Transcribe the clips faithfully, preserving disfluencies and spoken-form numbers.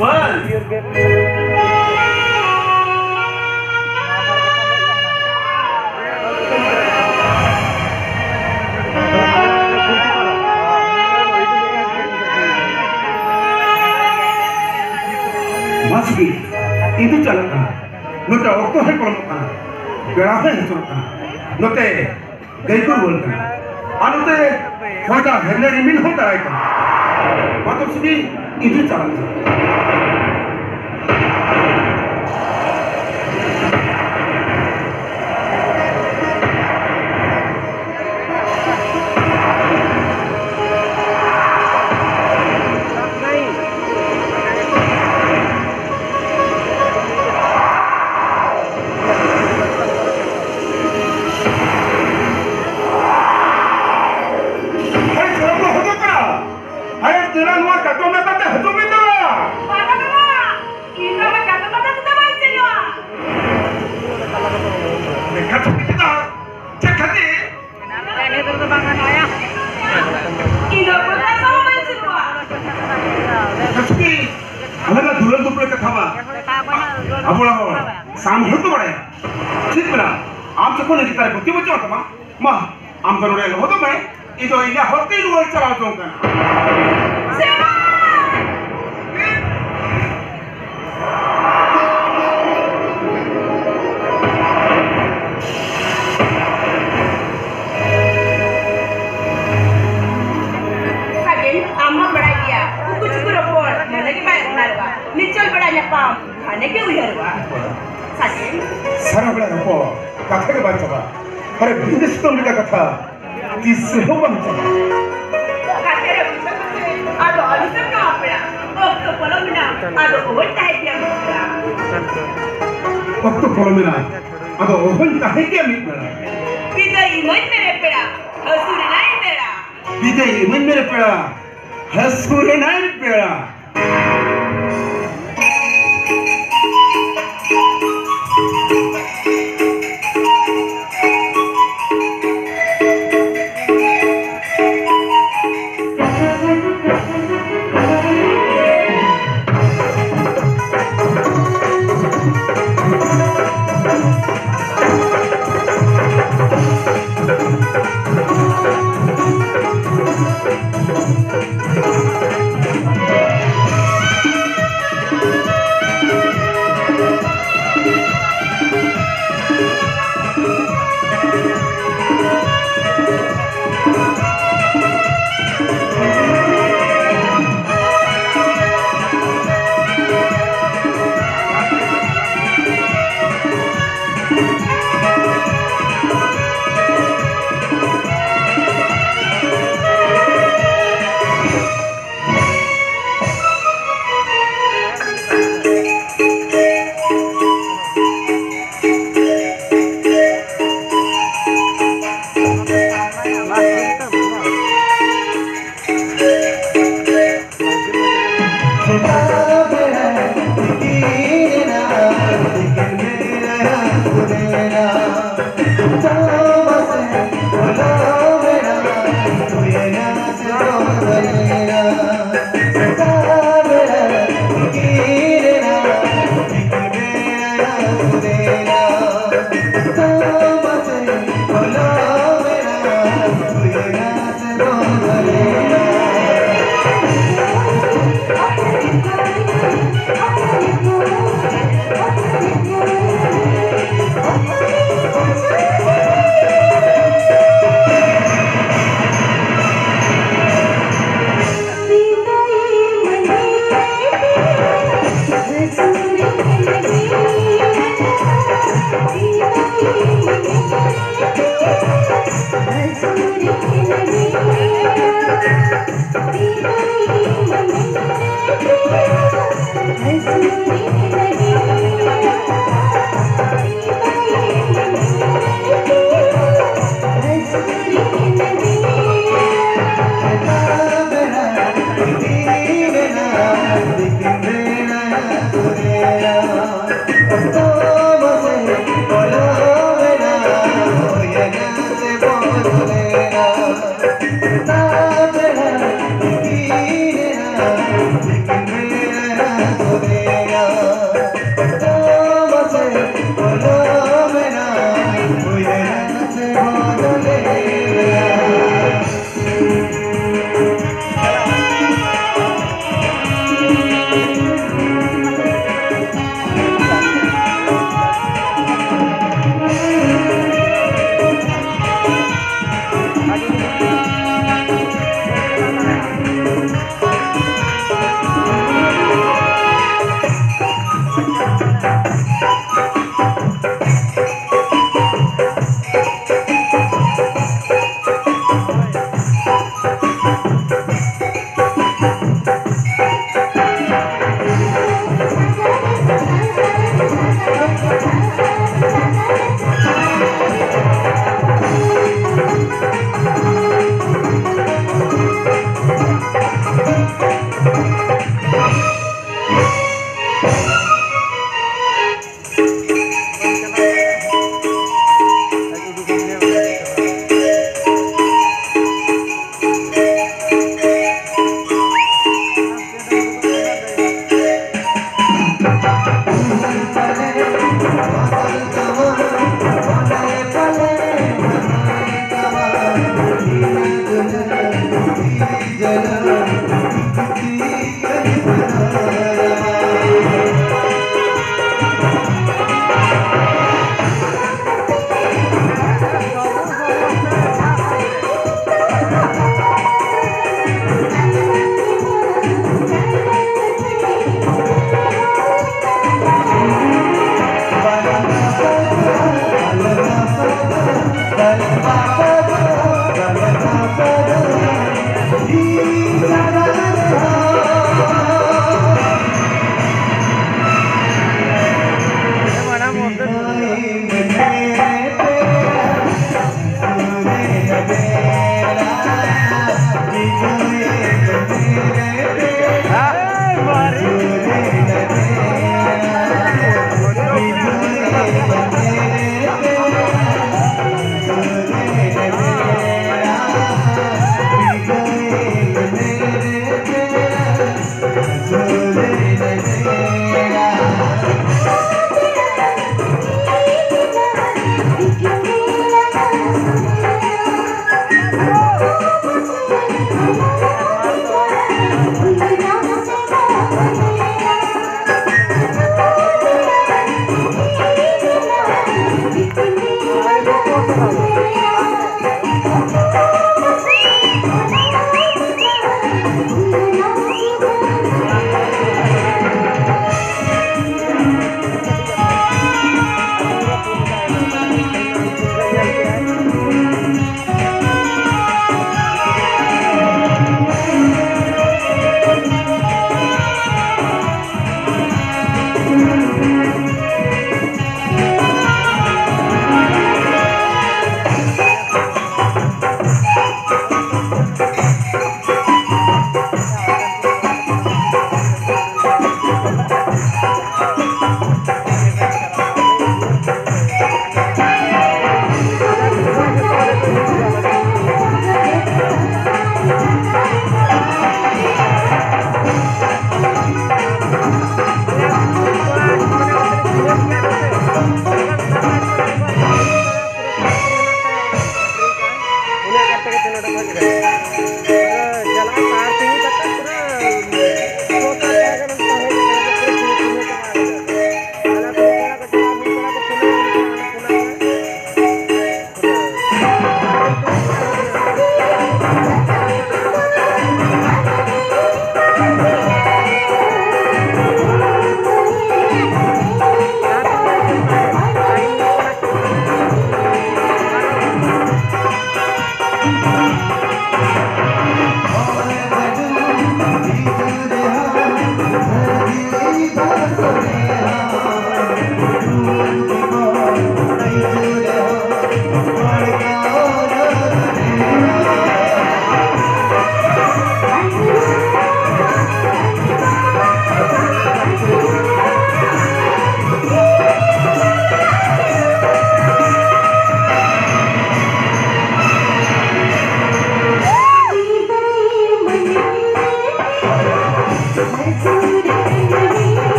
ᱵᱟᱝ᱾ ᱢᱟᱥᱮ, ᱤᱧ ᱫᱚ ᱪᱟᱞᱟᱜ ᱠᱟᱱᱟ᱾ ᱱᱚᱛᱮ ᱚᱠᱛᱚ ᱦᱚᱸᱭ ᱯᱚᱞᱚᱢᱚᱜ ᱠᱟᱱᱟ, ᱵᱮᱲᱟ ᱦᱚᱸᱭ ᱦᱟᱹᱥᱩᱨᱚᱜ ᱠᱟᱱᱟ᱾ ᱱᱚᱛᱮ ᱜᱟᱹᱭ ᱠᱚ ᱨᱩᱣᱟᱹᱲ ᱠᱟᱱᱟ᱾ ᱟᱨ ᱱᱚᱛᱮ ᱦᱚᱭ ᱫᱟᱜ ᱦᱮᱨᱢᱮ ᱨᱤᱢᱤᱞ ᱦᱚᱸ ᱫᱟᱨᱟᱭ ᱠᱟᱱᱟ᱾ ᱢᱟ ᱛᱚᱵᱮ ᱥᱮ ᱤᱧ ᱫᱩᱧ ᱪᱟᱞᱟᱜ ᱠᱟᱱᱟ᱾ ᱟᱨᱮ ᱪᱚᱨᱚᱠ ᱫᱚ ᱦᱚᱡᱚᱜ ᱠᱟᱱᱟ᱾ ᱟᱨᱮ ᱫᱮᱞᱟ ᱱᱚᱣᱟ ᱪᱟᱛᱚᱢ ᱞᱟᱛᱟᱨ ᱛᱮ ᱦᱤᱡᱩᱜ ᱢᱮ ᱫᱮᱞᱟ᱾ ᱵᱟᱵᱟ, ᱵᱟᱵᱟ, ᱤᱧ ᱫᱚ ᱟᱢᱟᱜ ᱪᱟᱛᱚᱢ ᱞᱟᱛᱟᱨ ᱛᱮᱫᱚ ᱵᱟᱹᱧ ᱥᱮᱱᱚᱜᱼᱟ᱾ ᱢᱮᱱᱠᱷᱟᱱ ᱪᱷᱩᱴᱤ ᱠᱮᱫᱟ᱾ ᱪᱮᱫ ᱠᱷᱟᱹᱛᱤᱨ? ᱤᱧ ᱫᱚ ᱚᱠᱚᱭ ᱥᱟᱶ ᱦᱚᱸ ᱵᱟᱹᱧ ᱥᱮᱱᱚᱜᱼᱟ᱾ ᱪᱷᱩᱴᱤ, ᱟᱞᱮ ᱢᱟ ᱫᱩᱞᱟᱹᱲ ᱫᱩᱯᱞᱟᱹᱲ ᱠᱟᱛᱷᱟ ᱢᱟ ᱟᱵᱚ ᱦᱚᱲ ᱥᱟᱱᱟᱢ ᱦᱚᱲ ᱠᱚ ᱵᱟᱲᱟᱭᱟ᱾ ᱴᱷᱤᱠ ᱢᱮᱱᱟᱜᱼᱟ᱾ ᱟᱢ ᱡᱚᱠᱷᱚᱱ ᱱᱤᱡᱮ ᱛᱟᱨᱮ ᱵᱩᱫᱽᱫᱷᱤ ᱵᱟᱹᱪᱩᱜ ᱛᱟᱢᱟ, ᱢᱟ, ᱟᱢ ᱫᱚ ᱱᱚᱰᱮ ᱞᱚᱦᱚᱫᱚᱜ ᱢᱮ, ᱤᱧ ᱫᱚ ᱤᱧᱟᱹᱜ ᱦᱚᱨ ᱛᱮᱧ ᱨᱩᱣᱟᱹᱲ ᱪᱟᱞᱟᱣ ᱡᱚᱝ ᱠᱟᱱᱟ᱾ ᱥᱟᱜᱮᱱ, ᱟᱢ ᱢᱟᱢ ᱵᱟᱲᱟᱭ ᱜᱮᱭᱟ, ᱩᱠᱩ ᱪᱩᱠᱩ ᱨᱚᱯᱚᱲ ᱢᱚᱱᱮ ᱜᱮ ᱵᱟᱭ ᱚᱱᱟᱨᱚᱜᱼᱟ᱾ ᱱᱤᱪᱚᱞ ᱵᱮᱲᱟ ᱧᱟᱯᱟᱢ ᱜᱷᱟᱱᱮ ᱜᱮ ᱩᱭᱦᱟᱹᱨᱚᱜᱼᱟ᱾ ᱥᱟᱜᱮᱱ᱾ ᱥᱟᱨᱟ ᱵᱮᱲᱟ ᱨᱚᱯᱚᱲ, ᱠᱟᱛᱷᱟ ᱜᱮ ᱵᱟᱝ ᱪᱟᱵᱟᱜᱼᱟ᱾ ᱟᱨᱮ ᱵᱤᱱ ᱥᱤᱛᱩᱝ ᱞᱮᱠᱟ ᱠᱟᱛᱷᱟ ᱛᱤᱥ ᱨᱮᱦᱚᱸ ᱵᱟᱝ ᱪᱟᱵᱟᱜᱼᱟ᱾ ᱠᱟᱛᱷᱟ ᱨᱮ ᱵᱤᱥᱟᱹᱥ ᱠᱟᱛᱮ ᱟᱫᱚ ᱟᱞᱚ ᱥᱮᱱᱚᱜᱼᱟ ᱯᱮᱲᱟ᱾ ᱚᱠᱛᱚ ᱯᱚᱞᱚᱢ ᱮᱱᱟ, ᱟᱫᱚ ᱚᱦᱚᱧ ᱛᱟᱦᱮᱸ ᱠᱮᱭᱟ ᱢᱤᱫ ᱵᱮᱲᱟ᱾ ᱚᱠᱛᱚ ᱯᱚᱞᱚᱢ ᱮᱱᱟ, ᱟᱫᱚ ᱚᱦᱚᱧ ᱛᱟᱦᱮᱸ ᱠᱮᱭᱟ ᱢᱤᱫ ᱵᱮᱲᱟ᱾ ᱵᱤᱫᱟᱹᱭ ᱤᱢᱟᱹᱧ ᱢᱮ ᱨᱮ ᱯᱮᱲᱟ, ᱦᱟᱹᱥᱩᱨ ᱮᱱᱟᱭ ᱵᱮᱲᱟ᱾ ᱵᱤᱫᱟᱹᱭ ᱤᱢᱟᱹᱧ ᱢᱮ ᱨᱮ ᱯᱮᱲᱟ, ᱦᱟᱹᱥᱩᱨ ᱮᱱᱟᱭ ᱵᱮᱲᱟ᱾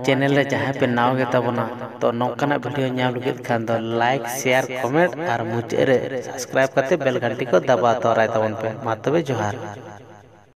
ᱪᱮᱱᱮᱞ ᱨᱮ ᱡᱟᱦᱟᱸᱭ ᱯᱮ ᱱᱟᱣᱟ ᱜᱮ ᱛᱟᱵᱚᱱᱟ, ᱛᱚ ᱱᱚᱝᱠᱟᱱᱟᱜ ᱵᱷᱤᱰᱤᱭᱳ ᱧᱟᱢ ᱞᱟᱹᱜᱤᱫ ᱠᱷᱟᱱ ᱫᱚ ᱞᱟᱭᱤᱠ, ᱥᱮᱭᱟᱨ, ᱠᱚᱢᱮᱱᱴ ᱟᱨ ᱢᱩᱪᱟᱹᱫ ᱨᱮ ᱥᱟᱵᱥᱠᱨᱟᱭᱤᱵ ᱠᱟᱛᱮ ᱵᱮᱞ ᱜᱷᱟᱱᱴᱤ ᱠᱚ ᱫᱟᱵᱟᱣ ᱛᱚᱨᱟᱭ ᱛᱟᱵᱚᱱ ᱯᱮ᱾ ᱢᱟ ᱛᱚᱵᱮ ᱡᱚᱦᱟᱨ᱾